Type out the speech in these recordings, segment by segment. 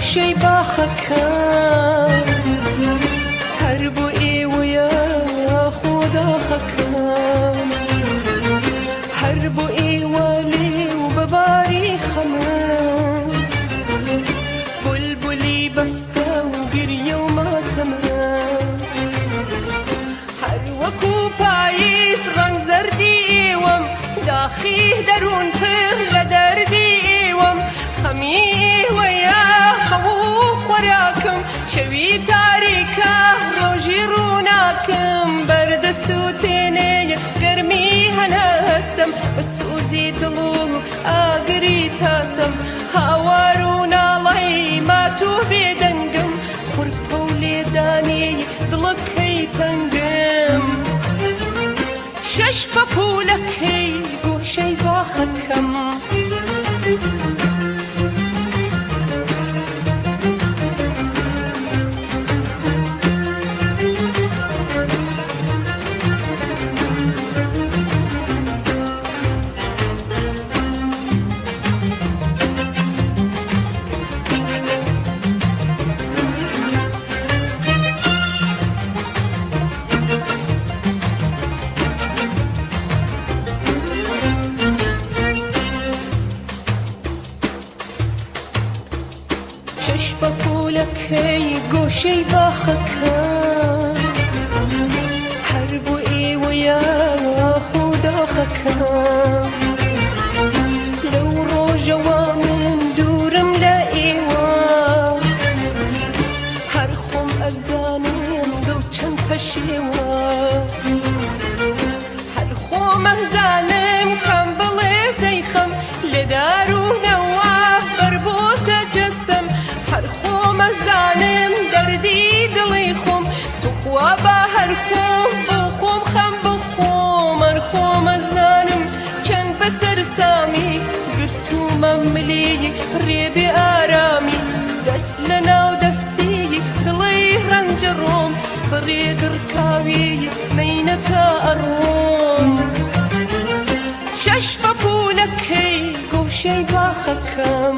گۆشەی باخەکەم، هەر بۆ ئێوەیە خۆ داخەکەم، هەر بۆ ئێوە لێو بە باری خەمم، بولبولی بەستە و گریە و ماتەمم، هەر وەکوو پاییز ڕەنگ زەردی ئێوەم، داخی دەروون پر لە دەردی ئێوەم، خەمی ئێوەیە خەو و خۆراکم، شەوی تاریکە ڕۆژی ڕووناکم، بەردە سووتێنێ گەرمی هەناسەم، بە سۆزی دڵ و ئاگری تاسەم، هاوار و ناڵەی مات و بێدەنگم، خورپە و لێدانی دڵەکەی تەنگم. شەش پەپوولەکەی گۆشەی باخەکەم. شەش پەپوولەکەی گۆشەی باخەکە، هەر بۆ ئێوەیە خۆ داخەکە. لەو ڕۆژەوە من دوورم لە ئێوە، هەر خۆم ئەزانم دڵ چەند پەشێوە، هەر خۆم ئەزانم کام بڵێ زەیخەم لە دار و نەوا بەربۆتە جەستەم، هەر خۆم ئەزانم دەردی دڵی خۆم، توخوا با هەر خۆم بۆ خۆم خەم بخۆم، هەر خۆم ئەزانم چەند بەسەر سامی گرتوومە ملی ڕێ بێ ئارامی، دەست لە ناو دەستی دڵی ڕەنجەڕۆم، بڕێ دڕکاوی مەینەتە ئەڕۆم. شەش پەپوولەکەی گۆشەی باخەکەم.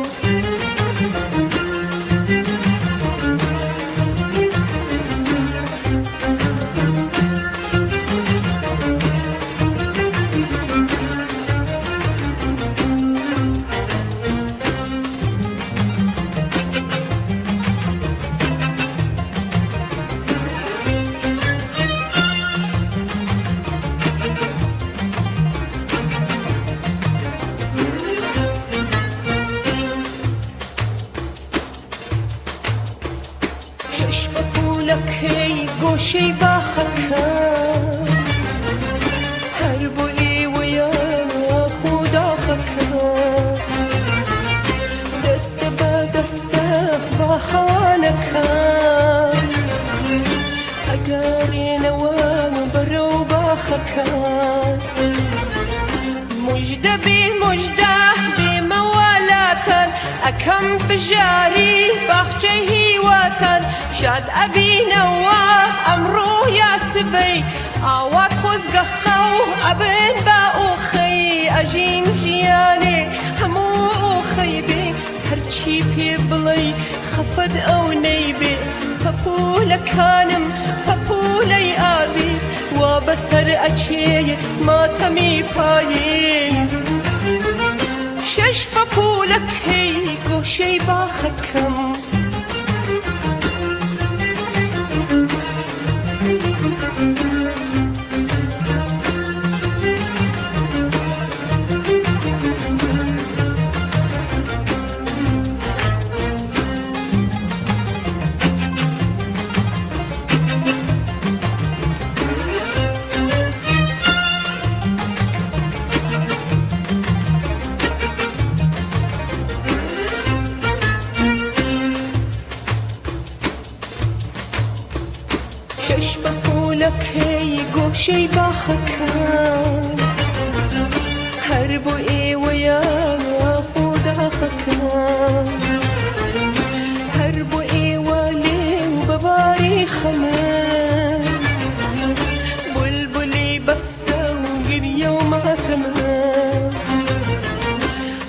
شەش پەپوولەکەی گۆشەی باخەکە، هەر بۆ ئێوەیە خۆ داخەکە. دەستە بە دەستە باخەوانەکە، ئەگەڕێنەوە بەرەو باخەکە. مژدە بێ مژدە بێ مەوالاتان، ئەکەم بژاری باخچەی هیواتان، شاد ئەبینەوە ئەمڕۆ یا سبەی، ئاوات خۆزگە خەو ئەبن بە ئۆخەی، ئەژین ژیانێ هەموو ئۆخەی بێ، هەرچی پێ بڵێی خەفەت ئەو نەیبێ، پەپوولەکانم پەپوولەی ئازیز، وا بەسەر ئەچێ ماتەمی پاییز. شەش پەپوولەکەی گۆشەی باخەکەم. شەش پەپوولەکەی گۆشەی باخەکە، هەر بۆ ئێوەیە خۆ داخەکە، هەر بۆ ئێوە لێو بە باری خەمە، بولبولی بەستە و گریە و ماتەمە،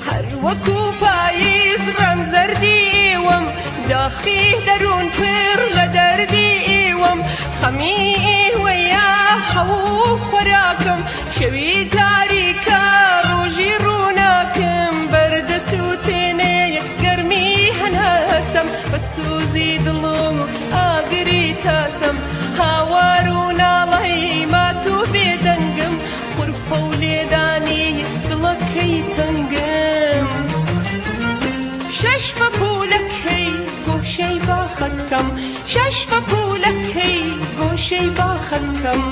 هەر وەکوو پاییز ڕەنگ زەردی ئێوەم. ئاو و خۆراکم، شەوی تاریکە ڕۆژی ڕووناکم، بەردە سووتێنێ گەرمی هەناسەم، بە سوزی دڵ و ئاگری تاسەم، هاوار و ناڵەی مات و بێدەنگم، خورپە و لێدانی دڵەکەی تەنگم. شەش پەپوولەکەی گۆشەی باخەکەم، شەش پەپوولەکەی گۆشەی باخەکەم.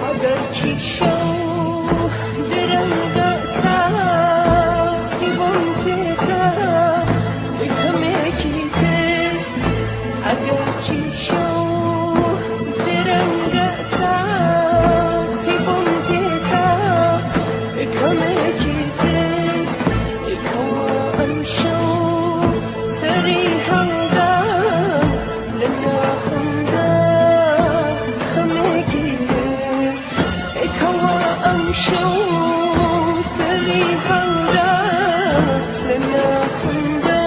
ئەگەرچی شەو درەنگە ساحیبم تێکە کەمێکی تر، ئەگەرچی شەو درەنگە ساحیبم تێکە کەمێکی تر، کەوا ئەمشەو سەری هەڵدا لە ناخمدا خەمێکی تر، کەوا ئەمشەو سەری هەڵدا لە ناخمدا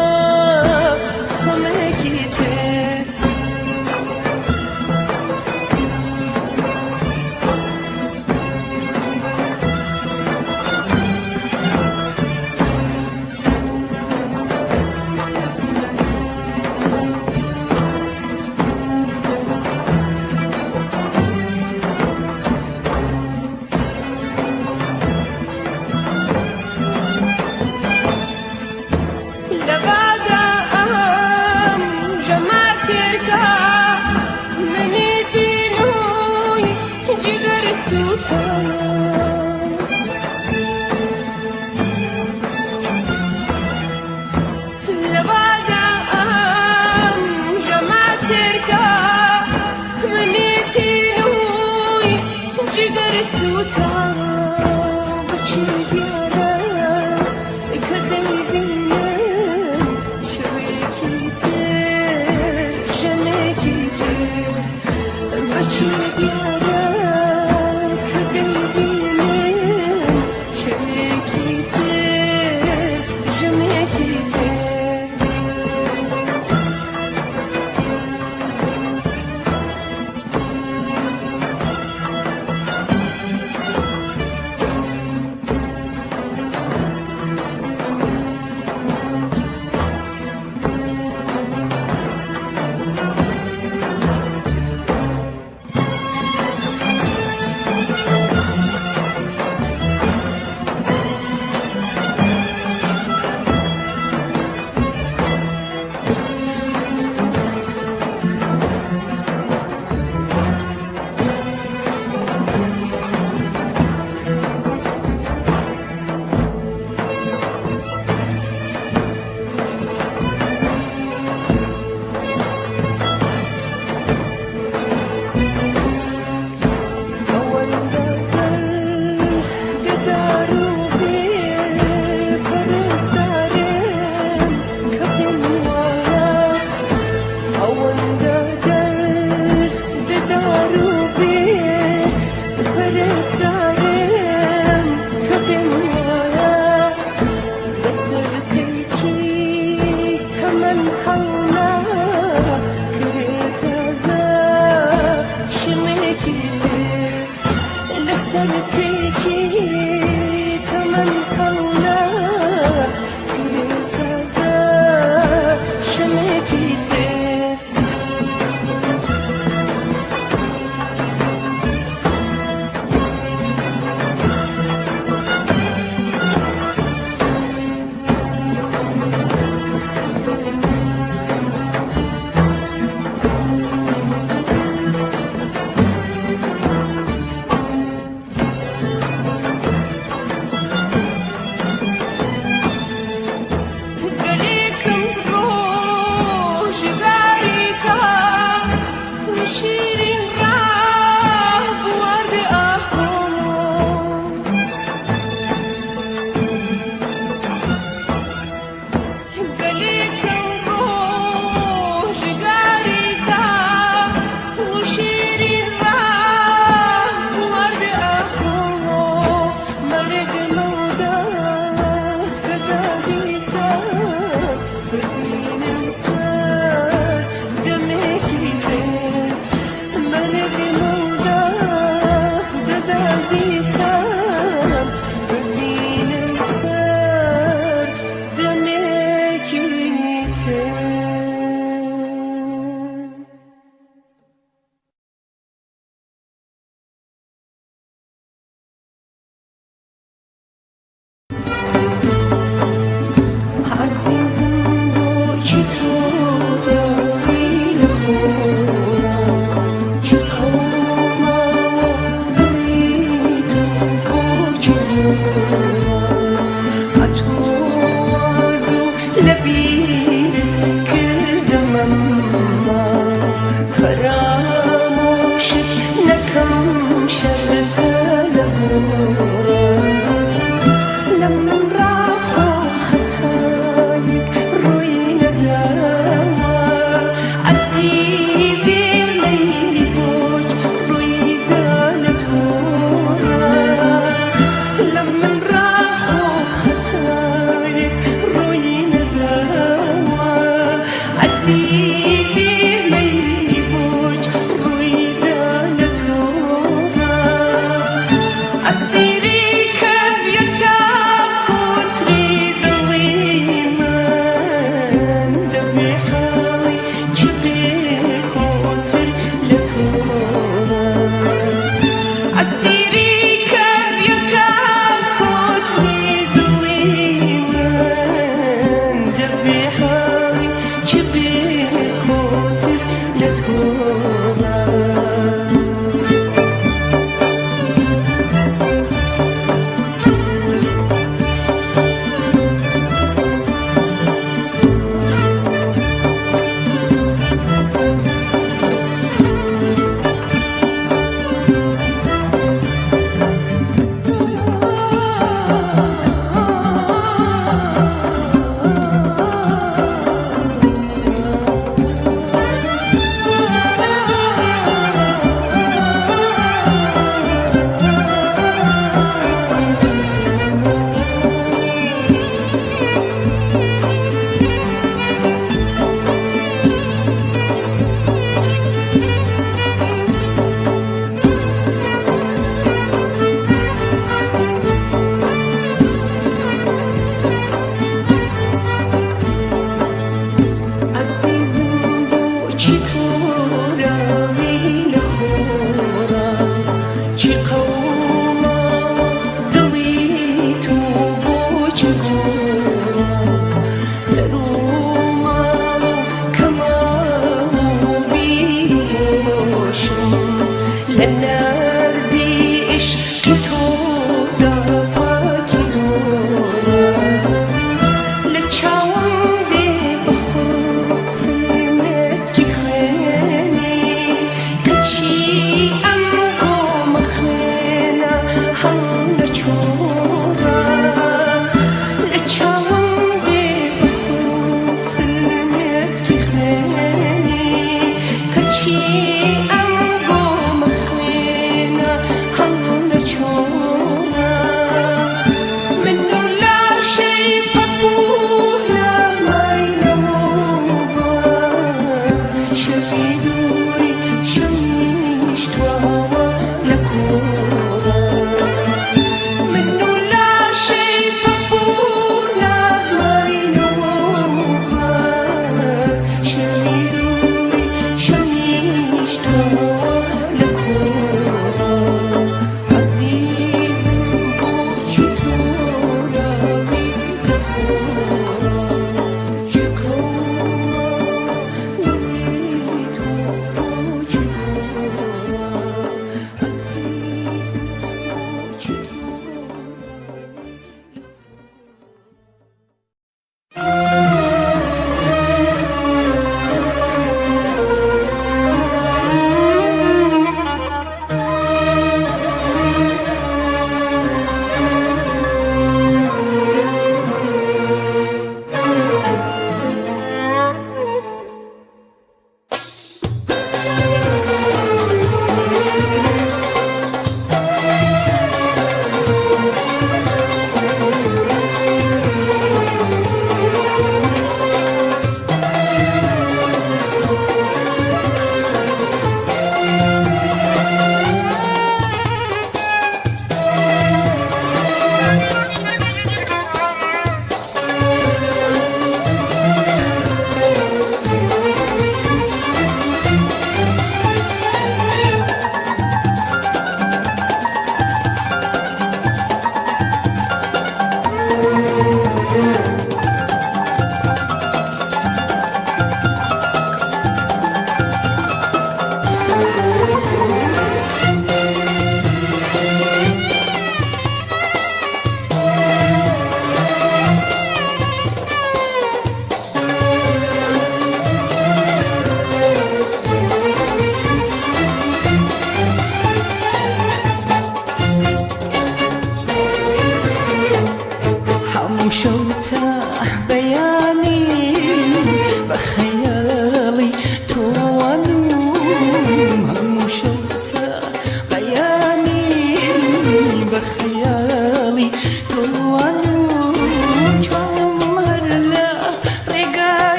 خەمێکی تر. لە بادا ئەم ژەمە تێرکە منی تینووی جگەر سووتان، لە بادا ئەم ژەمە تێرکە منی تینووی جگەر سووتان، بەچی دیارە کە دەیبینم شەوێکی تر ژەمێکی بۆچی تۆ ڕاوی لە خۆڕا؟ چی قەوماوە دڵی تۆ بۆچی گۆڕا؟ ئەتۆ وازوو لە بیرت کردم ئەمما فەرامۆشت نەکەم شەرتە لە گۆڕا. لە من ڕاخوا خەتایەک ڕووی نەداوە، عەبدی بێ مەیلی بۆچ ڕووی دا لە تۆڕا؟ لە من ڕاخوا خەتایەک ڕووی نەداوە، عەبدی بێ مەیلی بۆچ ڕووی دا لە تۆڕا؟ ئەسیری کەس یەکتا کۆتری دڵی من دەبێ حاڵی چ بێ کۆتر لە تۆڕا؟ ئەسیری کەس یەکتا کۆتری دڵی من دەبێ حاڵی چ بێ کۆتر لە تۆڕا؟ ئەزیزم بۆچی تۆ ڕاوی لە خۆڕا؟ چی قەوماوە دڵی تۆ بۆچی گۆڕا؟ سەر و ماڵ و کەماڵ و بیر و هۆشم لە نەردی عیشقی تۆدا پاکی دۆڕا. لە چاوم دێ بەخۆ فرمێسکی خوێنم.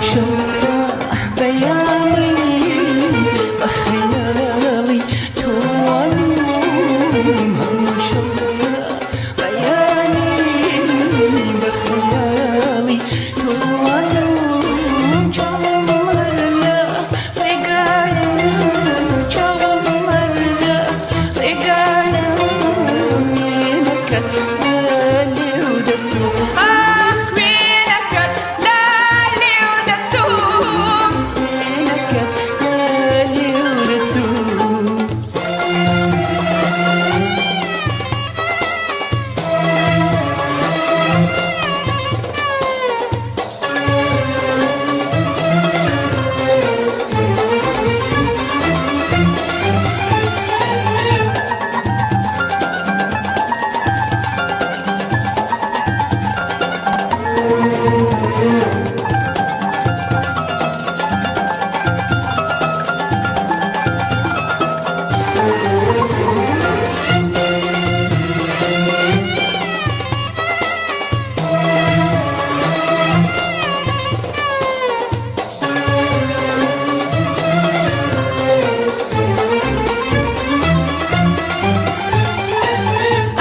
شەو تا بەیانی بە خەیاڵی تۆ ئەنووم هەموو شەو تا بەیانی بە خەیاڵی تۆ ئەنووم چاوم هەر لە ڕێگایە چاوم هەر لە ڕێگایە وێنەکەت لە لێو دەسووم ئاخ وێنەکەت لە لێو دەسووم وێنەکەت لە لێو دەسووم.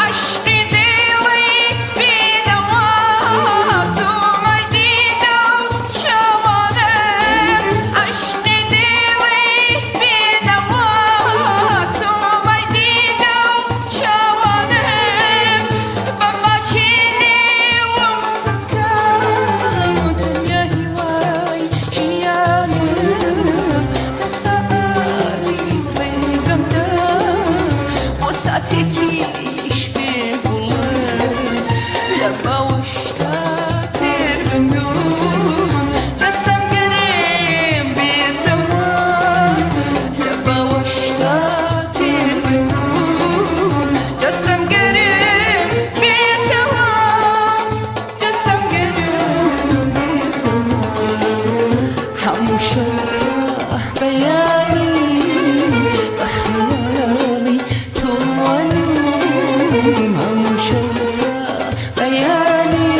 عەشقی دێوەی بێنەوا سومای دیدە و چاوانم عەشقی دێوەی بێنەوا سومای دیدە و چاوانم بە ماچی لێوم سکام تەنیا هیوای ژیانم لە سەعاتی ڕێگەمدا بۆ ساتێکیش بێگوڵم لە باوەشتا تێر بمبووم دەستم گەرم بێتەوە لە باوەشتا تێر بمبووم دەستم گەرم بێتەوە دەستم گەرم بێتەوە هەموو شەو تا بەیانی بە خەیاڵی تۆ ئەنووم هەموو شەو تا بەیانی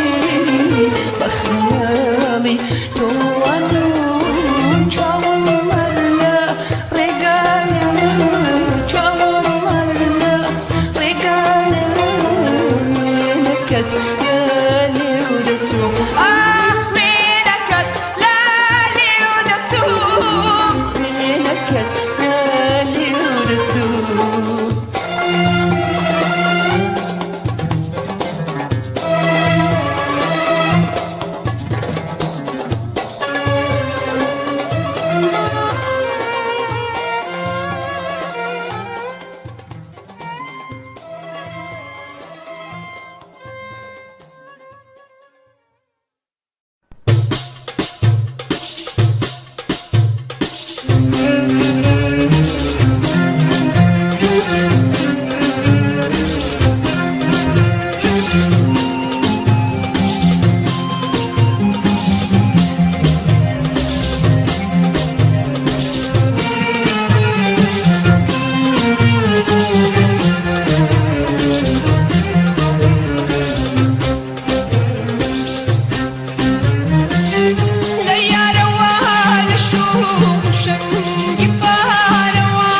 بە خەیاڵی تۆ ئەنووم چاوم هەر لە ڕێگایە چاوم هەر لە ڕێگایە وێنەکەت لە لێو دەسووم ئاخ وێنەکەت لە لێو دەسووم وێنەکەت لە لێو دەسووم. لە یارەوە لە شووشەنگی پارەوە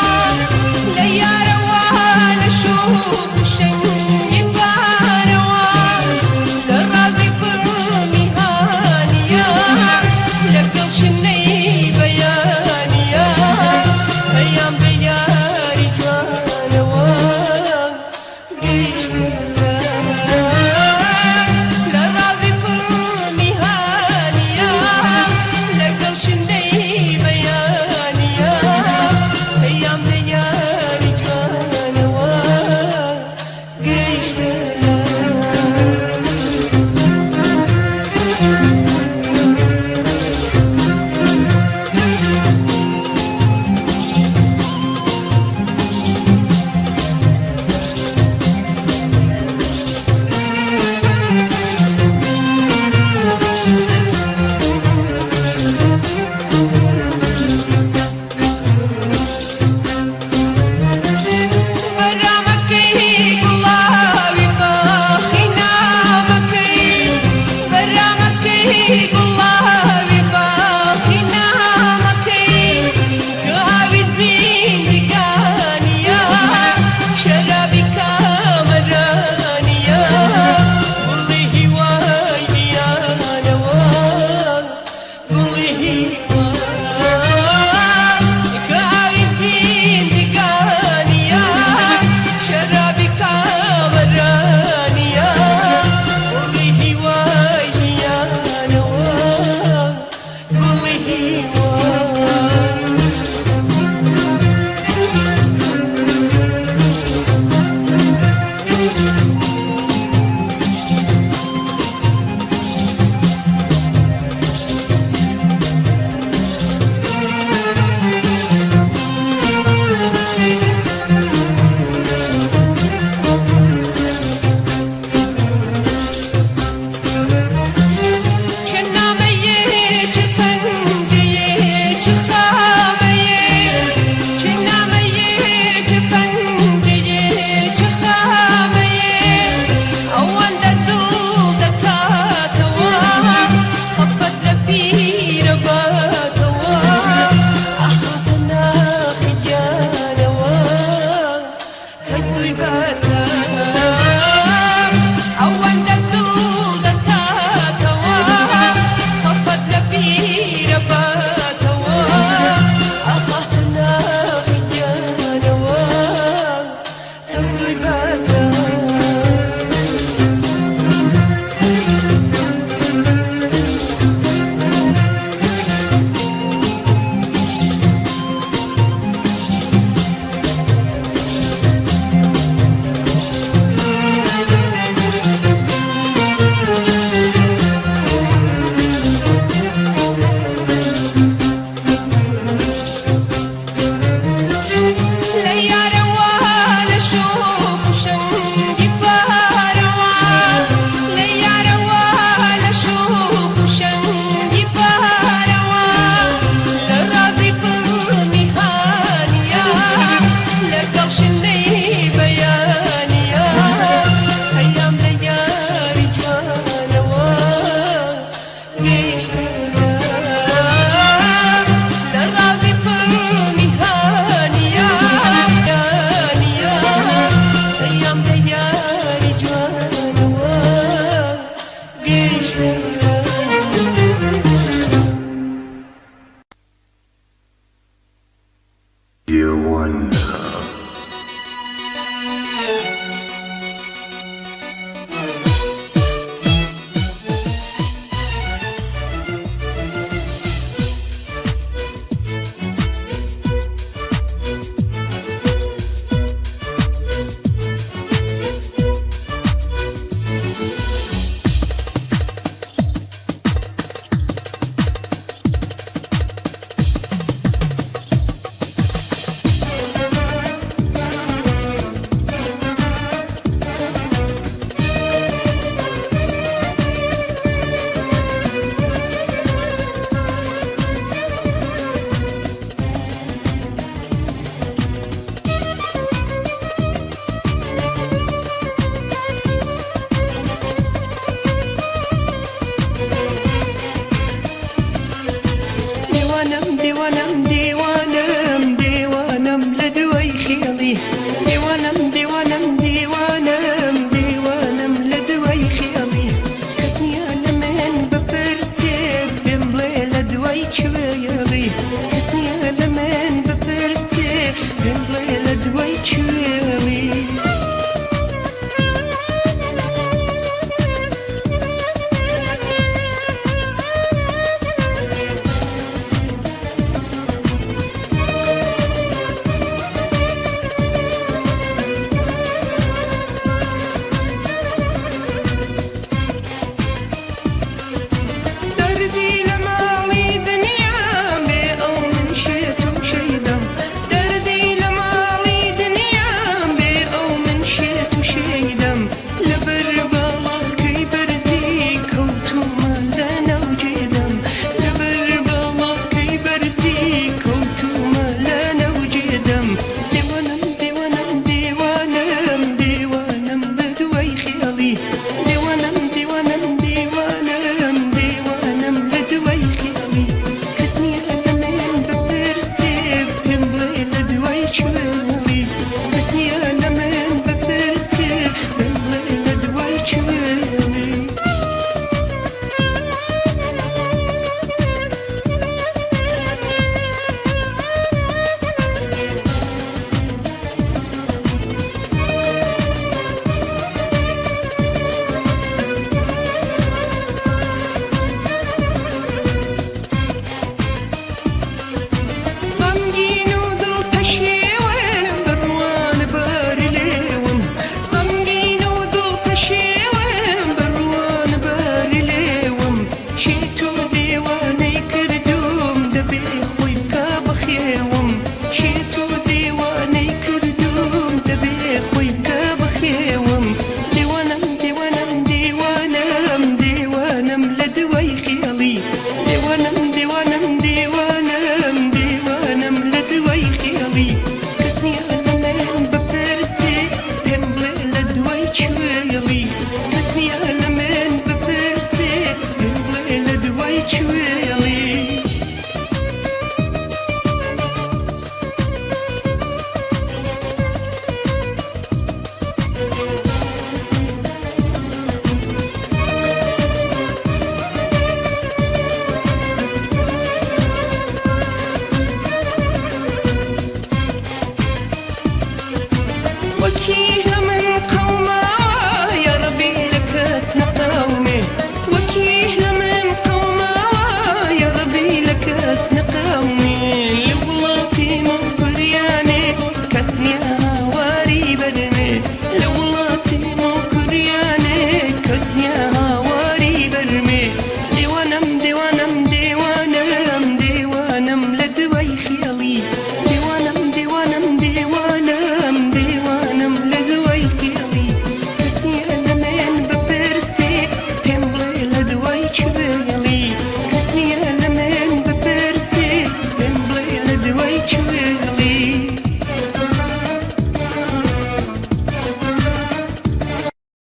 لە یارەوە لە شووشەنگی پارەوە لە ڕازی پڕمی هانیە لەگەڵ شنەی بەیانیە پەیام بە یاری جوانەوە گەیشتە لە ڕازی پڕمی هانیە لەگەڵ شنەی بەیانیە پەیام لە یاری جوانەوە گەیشتە. بەرامەکەی گوڵاوی باخی نامەکەی بەرامەکەی.